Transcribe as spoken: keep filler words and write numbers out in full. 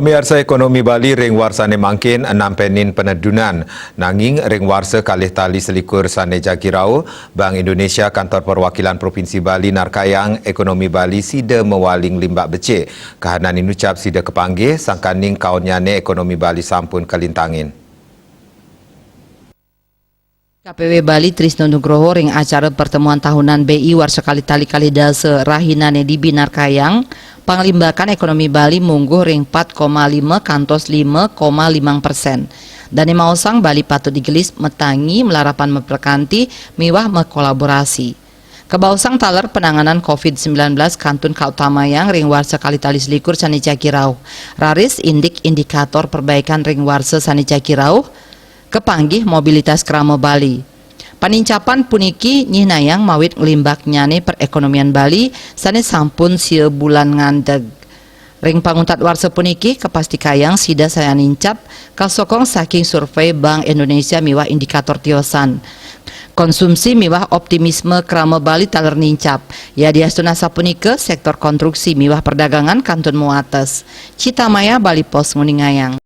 Pamiarsa, ekonomi Bali ring warsa ane mangkin nampenin penedunan. Nanging ring warsa kalih tali selikur sane jagi rauh, Bank Indonesia Kantor Perwakilan Provinsi Bali narkayang ekonomi Bali sida mawaling limbak becik. Kahanan inucap sida kapanggih, sangkaning kaonnyane ekonomi Bali sampun kalintangin. K P W Bali Trisno Nugroho ring acara pertemuan tahunan B I warsa kalih tali kalih dasa rahinane dibi narkayang, panglimbakan ekonomi Bali mungguh ring empat koma lima kantos lima koma lima persen. Dane maosang Bali patut digelis matangi, malarapan maprekanti, miwah makolaborasi. Kabaosang taler penanganan covid sembilan belas kantun kautamayang ring warsa kalih tali selikur sane jagi rauh. Raris indik indikator perbaikan ring warsa sane jagi rauh, kapanggih mobilitas krama Bali. Panincapan puniki nyihnayang mawit nglimbaknyane perekonomian Bali sane sampun sia bulan ngandeg. Ring panguntat warsa puniki kapastikayang sida sayan nincap kasokong saking survei Bank Indonesia miwah indikator tiosan. Konsumsi miwah optimisme krama Bali taler nincap. Yadiastun asapunika, sektor konstruksi miwah perdagangan kantun mawates. Citamaya, Bali Post, nguningayang.